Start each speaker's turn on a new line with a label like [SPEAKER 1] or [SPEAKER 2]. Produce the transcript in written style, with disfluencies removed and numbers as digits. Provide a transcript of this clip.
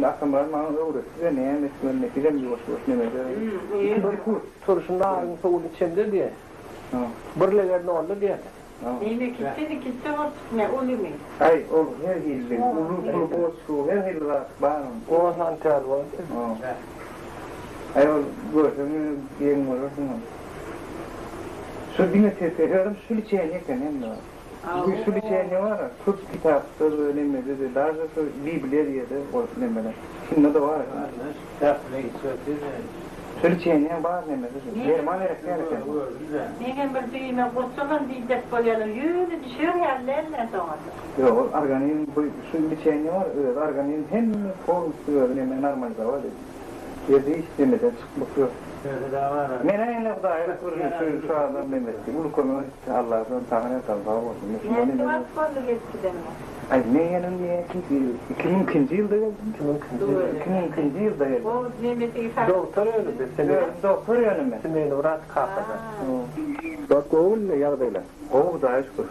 [SPEAKER 1] Indi Atamyrat maňa öwretdi-de näme etmeli, bizem ýuwaş-ýuwaş neme ederis. Bir kurs.
[SPEAKER 2] Turşy naryň suwuny içende diýýär. Bir legen noldy diýýär.
[SPEAKER 3] Neme kiçimi, kiçi gorçukmy, ulymy?
[SPEAKER 1] Aý, ol her hili, uly, uly boçka, her hili zat bar onuň.
[SPEAKER 2] On sany täli bar diýýär.
[SPEAKER 1] Aý, ol görseň ýöne geň bolarsyň ony. Şu diňe sesi, özem şu liçeniýe eken hemme zat. Bu şu liçeniýe bar-a, köp kitapda we nemede-de, daže şu Bibliýa diýe-de ol nemeler. Şunda-da bar eken. Şu liçeniýäň bar nemesi şu. Derman gerek däl eken.
[SPEAKER 3] Meňem bir düýme gurçugam diýjek bolýarlar, ýöne düşer ýaly däl-dä soňa-da.
[SPEAKER 1] Ýok, ol organizm bu şu liçeniýe bar, özi organizm hemme polnusty özi neme normalizować edýär. Ýerde hiç nemeden çykmak ýok. Menä indi Hudaýa şükür şu şu adam neme etdi, uly kömek etdi Allahdan Taňryýalkasyn sag bolsun. Men şundan
[SPEAKER 3] Näçe wagt boldy gelip gideniňe?
[SPEAKER 1] Aý men gelen näçinji ýyl? 2002-nji ýylda geldim.
[SPEAKER 2] 2002-nji
[SPEAKER 1] 2002-nji ýylda geldim.
[SPEAKER 3] Gowy nemesi sag.
[SPEAKER 2] Dogtor özi biz seni.
[SPEAKER 1] Özüm dogtor ýöne men.
[SPEAKER 2] Semeni wraç kakada.
[SPEAKER 1] Zat gowy indi ýagdaýlar. Gowy Hudaýa şükür.